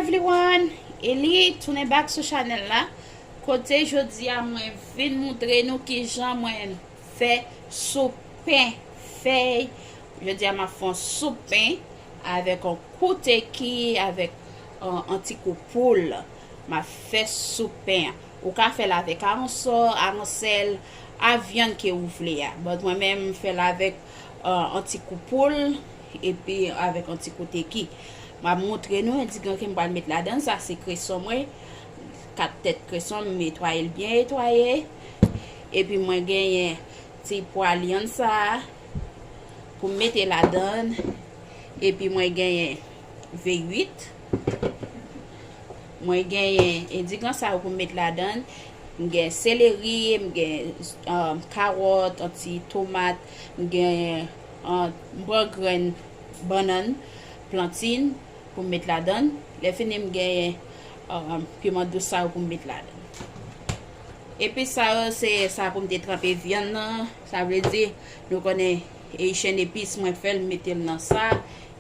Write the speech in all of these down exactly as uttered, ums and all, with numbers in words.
Everyone, Eli tounen back sou chanèl la. Kote jodi a mwen vin moutre nou kijan mwen fè soup pen fèy. Jodi a m ap fè yon soup pen avèk yon kout eki, avèk yon, yon ti kou poul. M ap fè soup pen an. Ou ka fè l avèk awonsò, awonsèl, a vyann ke ou vle a. But mwen menm, m fè l avèk, euh, yon ti kou poul, epi avèk yon ti kou teki. M ap moutre nou endigan ke m pral met ladan. Sa se kreson mwen. Kat tèt kreson, m netwaye l byen netwaye. Epi mwen genyen ti pwa lyann sa a pou m mete ladan. Epi mwen genyen V uit. Mwen genyen endigan sa yo pou m met ladan. M gen seleri, m gen, um, kawòt, yon ti tomat, m gen, um, m pran grenn bannann, plantin pou m met ladan. Lè fini, m genyen, um, piman dous sa yo pou m met ladan. Epi sa yo, se sa pou m te tranpe vyann nan. Sa vle di, nou konnen Haitian epis, mwen fè l, m mete l nan sa.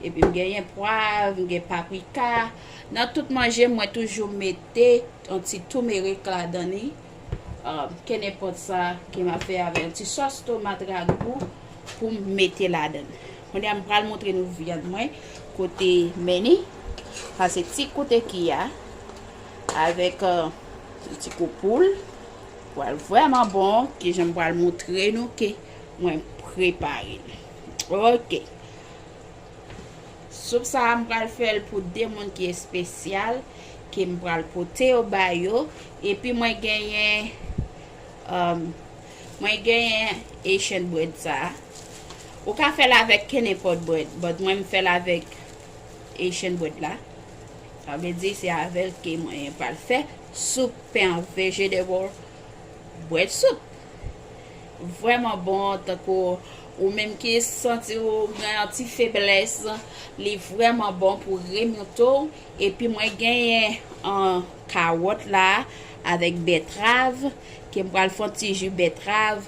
Epi m genyen pwav, m gen paprika. Nan tout manje, mwen toujou mete yon ti toumerik ladan li. Um, kenenpòt sa ke m ap fè avè yon ti sòs tomat ragou pou m mete ladan. Kounye a, m pral moutre nou vyann mwen kote men li. Sa se ti kout eki a avèk, euh, ti kou poul. Pral vrèman bon, kijan m pral moutre nou ke mwen prepare l. Ok. Soup sa a, m pral fè l pou de moun ki espesyal, ke m pral pote yo ba yo. Epi mwen genyen, um, mwen genyen Haitian bread sa a. Ou ka fè l avèk kenenpòt bread, but mwen m fè l avèk Haitian bread la. Sa vle di se avè l ke mwen pral fè soup pen an, vegetable bread soup. Vrèman bon, tankou ou menm ki santi ou gen yon ti feblès, li vrèman bon pou remonte w. Epi mwen genyen, an, kawòt la avèk bètrav, ke m pral fè yon ti ji bètrav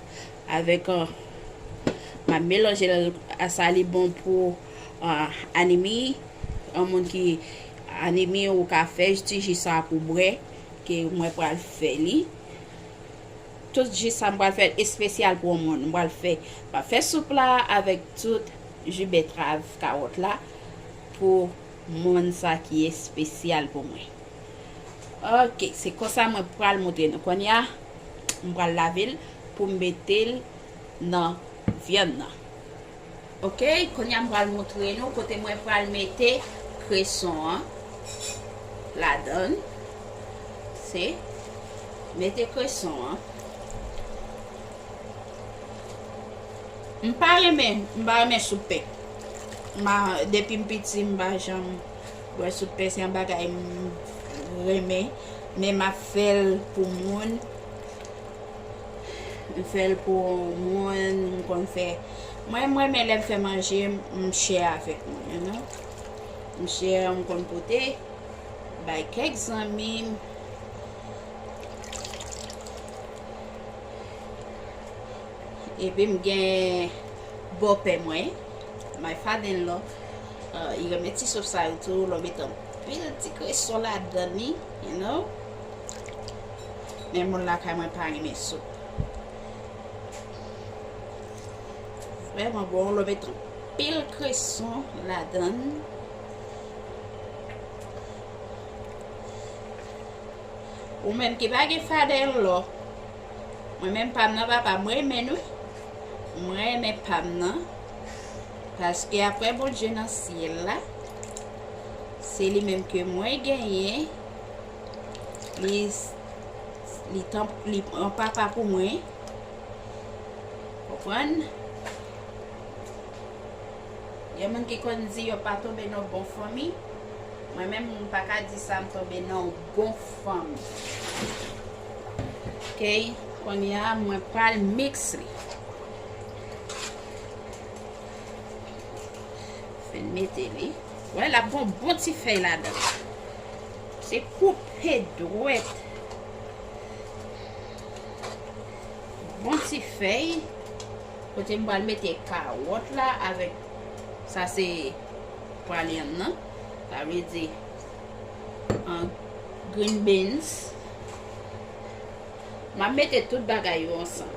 avèk, an, m ap melanje l a sa, li bon pou, an, anemi. Yon moun ki anemi, ou ka fè ti ji sa pou bwè, ke mwen pral fè li. Tout ji sa m pral fè espesyal pou yon moun. M pral fè, m pral fè soup la avèk tout ji bètrav, kawòt la pou moun sa ki espesyal pou mwen. Ok, se konsa mwen pral moutre nou. Kounye a, m pral lave l pou m mete l nan vyann nan. Ok, kounye a m pral moutre nou kote mwen pral mete kreson an ladan. Se, mete kreson an. M pa renmen, m pa renmen soup pen. Ma, depi m piti, m pa janm bwè soup pen, se yon bagay m renmen. Men m ap fè l pou moun. M fè l pou moun, m konn fè. Mwen, m renmen lè m fè manje, m share avèk moun, you know. M share, m konn pote bay kèk zanmi m. Epi m gen bòpè mwen, my father-in-law, uh, li renmen ti soup sa yo tou, lè w mete anpil ti kreson ladan li, you know. Men moun lakay mwen pa renmen soup. Vrèman bon, lè w mete anpil kreson ladan. Ou menm ki pa gen father-in-law, mwen menm pa m nan papa, mwen renmen l wi. Mwen renmen pa m nan. Paske apre Bondye nan syèl la, se li menm ke mwen genyen. Li, li tan, li pran papa pou mwen. Konprann? Gen moun ki konn di yo pa tonbe nan bon fanmi. Mwen menm, m pa ka di sa, m tonbe nan yon bon fanmi. Ok, kounye a, mwen pral mix li. Fin mete li. Wè, l ap gon bon ti fèy ladan. Se koupe dwèt. Bon ti fèy. Kote m pral mete kawòt la avèk, sa se pwa lyann nan. Sa vle di, An green beans. M ap mete tout bagay yo ansanm.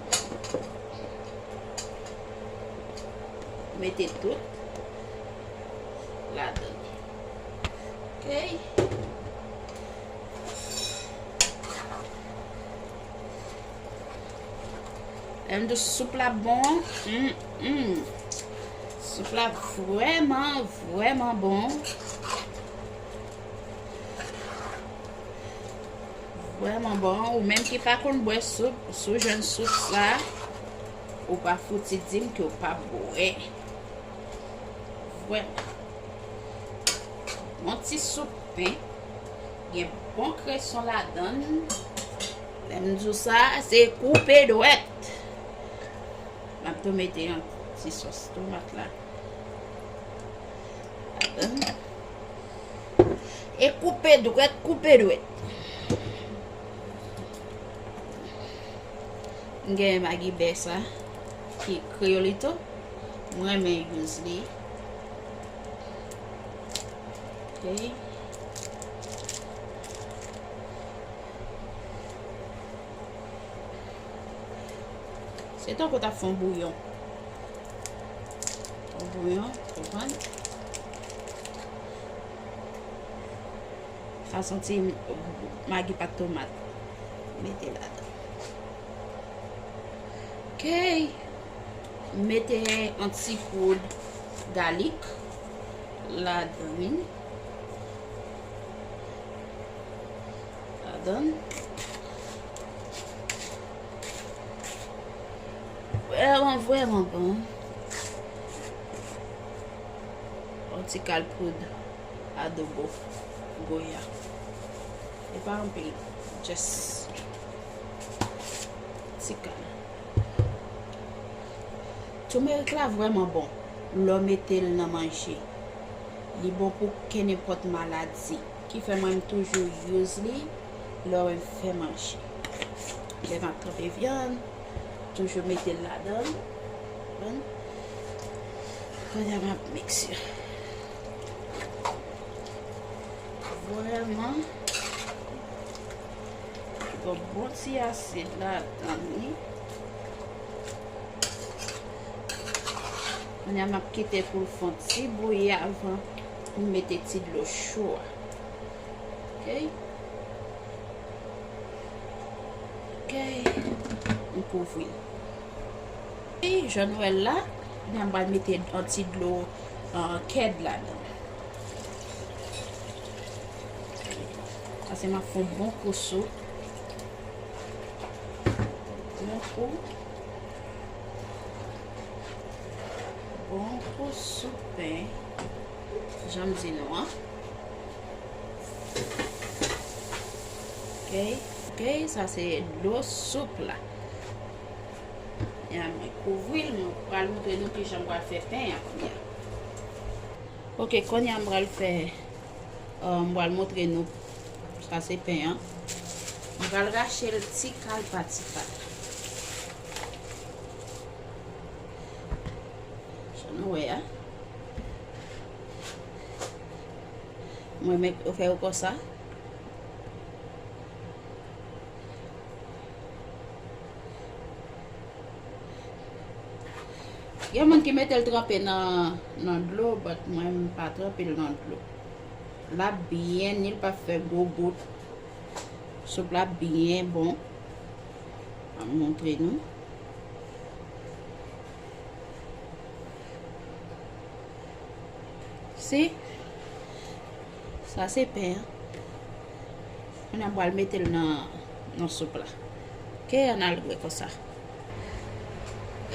Mete tout ladan. Ok. Lè m di w soup la bon, mm, mm. Soup la vrèman, vrèman bon. Vrèman bon. Ou menm ki pa konn bwè soup, si w jwenn soup sa, ou pa fouti di m ke w pa bwè. Vrèman. Yon ti soup pen. Gen bon kreson ladan l. Lè m di w sa, se koupe dwèt. M ap tou mete yon ti sòs tomat la. Ladan l. E koupe dwèt, koupe dwèt. M gen magi bè sa, ki Kreyolito. Mwen renmen use li. Ok. Se tankou w t ap fè yon bouyon. Yon bouyon, konprann? Sa santi magi pat tomat. Mete ladan. Ok. Mete yon ti poud galik ladan li. Ladan. Vrèman, vrèman bon. Yon ti kal poud adobo Goya. E pa anpil, just ti kal. Timerik la vrèman bon lè w mete l nan manje. Li bon pou kenenpòt maladi. Ki fè mwen m toujou use li lè m fè manje. Lè m ap tranpe vyann, toujou mete l ladan l. Konprann? Kounye a m ap mikse. Vrèman. Gon bon ti asid ladan li. Kounye a m ap kite pou l fè yon ti bouyi avan m mete ti dlo cho a. Ok. Ok. M kouvri l. Ok, jan nou wè l la, kounye a m pral mete yon ti dlo, ah, kèd ladan. Paske m ap fè yon bon kou soup. Bon kou. Bon kou soup pen. Jan m di nou an. Ok. Ok, sa se dlo soup la. Ya, mwen kouvri l, mwen pral montre nou kijan m pral fè pen an kounye a. Ok, kounye a m pral fè, euh, m pral montre nou, sa se pen an. M pral rache l ti kal pa ti kal. Jan nou wè a. Mwen met, ou fè yo konsa. Gen moun ki mete l tranpe nan, nan dlo, but mwen m pa tranpe l nan dlo. L ap byen, ni l p ap fè gwo gout. Soup la byen bon. M ap montre nou. Si. Sa se pen an. Kounye a m pral mete l nan, nan soup la. Ok, ann al dwe konsa.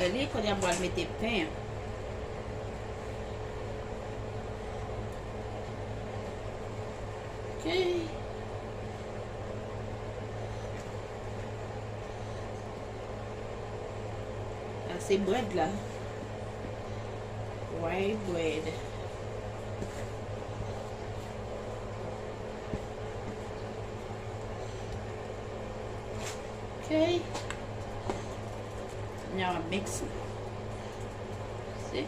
Eli, kounye a m pral mete pen an. Ok. Sa se brèd la. White bread. Ok. Now I mix it. See?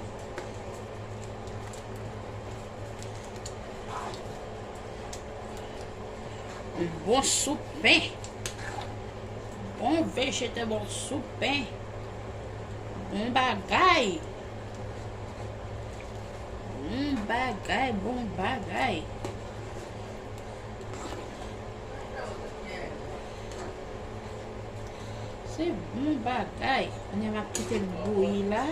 Bon soup pen. Bon vegetable soup pen. Bon bagay. Bon bagay, bon bagay. Se bon bagay. Kounye a m ap kite l bouyi la.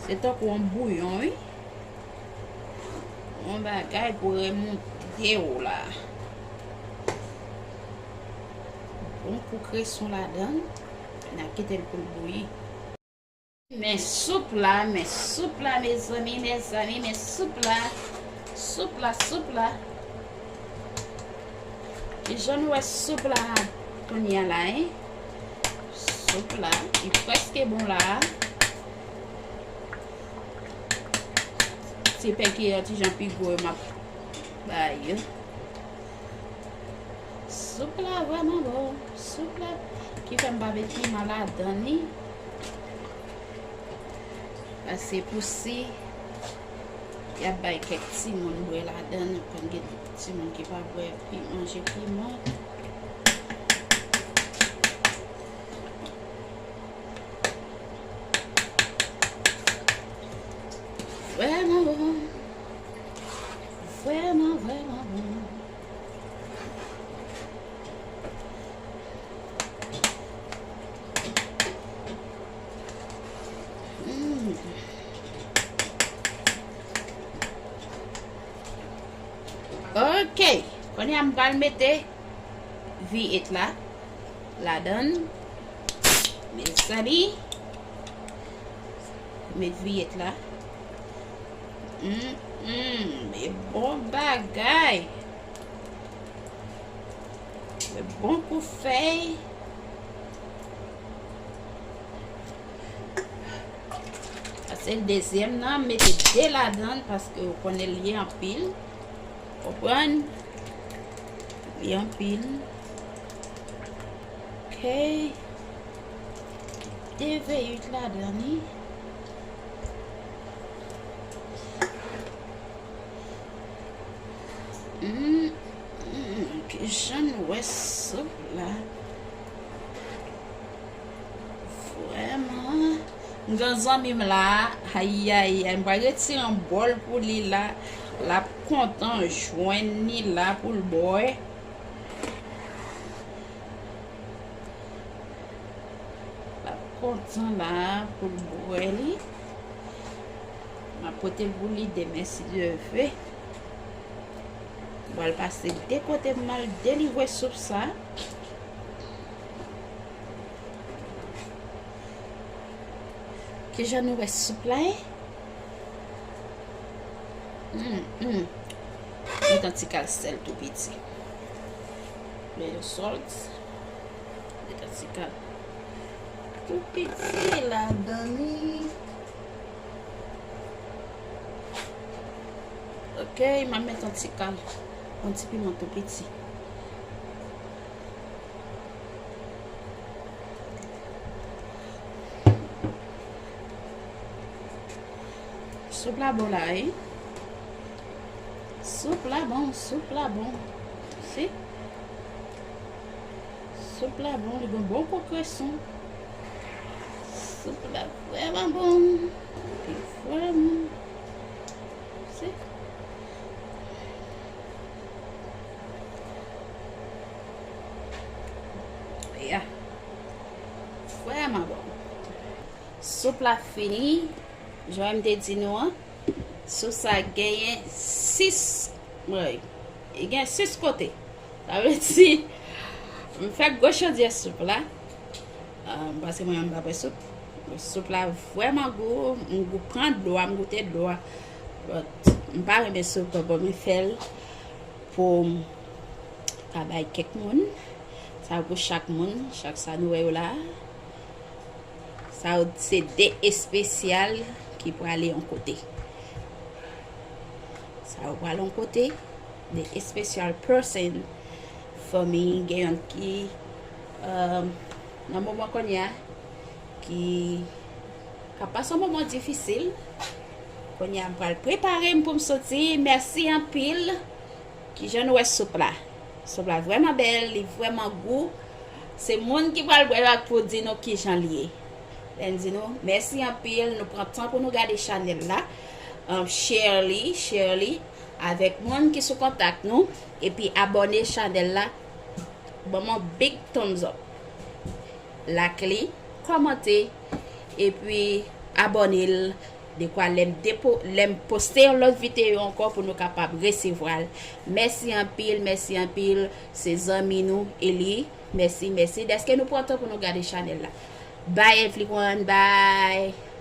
Se tankou yon bouyon, wi. Yon bagay pou remonte w la. Bon kou kreson ladan l. N a kite l pou l bouyi. Men soup la, men soup la, mezanmi, mezanmi, men soup la. Soup la, soup la. Kijan nou wè soup la kounye a la, en? Soup la, li prèske bon la. Ti pè ki yon ti jan pi gwo, m ap bay yo. Soup la vrèman bon. Soup la ki fè m pa met piman ladan li. Pase pou si y ap bay kèk timoun bwè ladan, konn gen timoun ki pa bwè pi, manje piman. Vrèman bon. Vrèman, vrèman bon. Mm. Ok. Kounye a m pral mete viyèt la ladan l. Mezanmi. Met viyèt la. Mm, mm, men bon bagay. Men bon kou fèy. Sa se dezyèm nan, mete de ladan l paske ou konnen l ye anpil. Konprann? Li anpil. Ok. De viyèt ladan li. Mm, mm, kijan nou wè soup la? Vrèman. M gen zanmi m la, ayayay, m pral retire yon bòl pou li la. L ap kontan jwenn li la pou l bwè. L ap kontan la pou l bwè li. M ap pote l pou li demen si Dye vle. M pral pase de kote m al delivre soup sa. Kijan nou wè soup la, en? Mm, mm. Met yon ti kal sèl tou piti. Little salt. Met yon ti kal tou piti ladan li. Ok, m ap met yon ti kal, yon ti piman tou piti. Soup la bon la, wi. Soup la bon, soup la bon. Si. Soup la bon, li gen bon kou kreson. Soup la vrèman bon. Li vrèman. Si. Ya. Vrèman bon. Soup la fini. Jan m te di nou an, soup sa genyen sis, wi, li gen sis kote. Sa vle di, m fè gwo chodyè soup la. Ah, paske mwen menm m pa bwè soup. Soup la vrèman gou, m gou pran dlo a, m goute dlo a. But, m pa renmen soup, bon, mwen fè l pou m ka bay kèk moun. Sa pou chak moun, chak sa nou wè yo la. Sa yo se de espesyal ki prale yon kote. Sa yo prale yon kote, de espesyal person for me. Gen yon ki, um, nan moman kounye a, ki, k ap pase yon moman difisil. Kounye a m pral prepare m pou m soti. Mèsi anpil. Kijan nou wè soup la? Soup la vrèman bèl, li vrèman gou. Se moun ki pral bwè l ak pou di nou kijan l ye. Lè n di nou mèsi anpil, nou pran tan pou nou gade chanèl la. Um, share li, share li avèk moun ki sou kontak nou. Epi abòne chanèl la. Ban m yon big thumbs up. Like li, kòmante, epi abòne l. Dekwa lè m depo, lè m poste yon lòt videyo ankò pou nou kapab resevwa l. Mèsi anpil, mèsi anpil. Se zanmi nou, Eli. Mèsi, mèsi dèske nou pran tan pou nou gade chanèl la. Bye everyone, bye.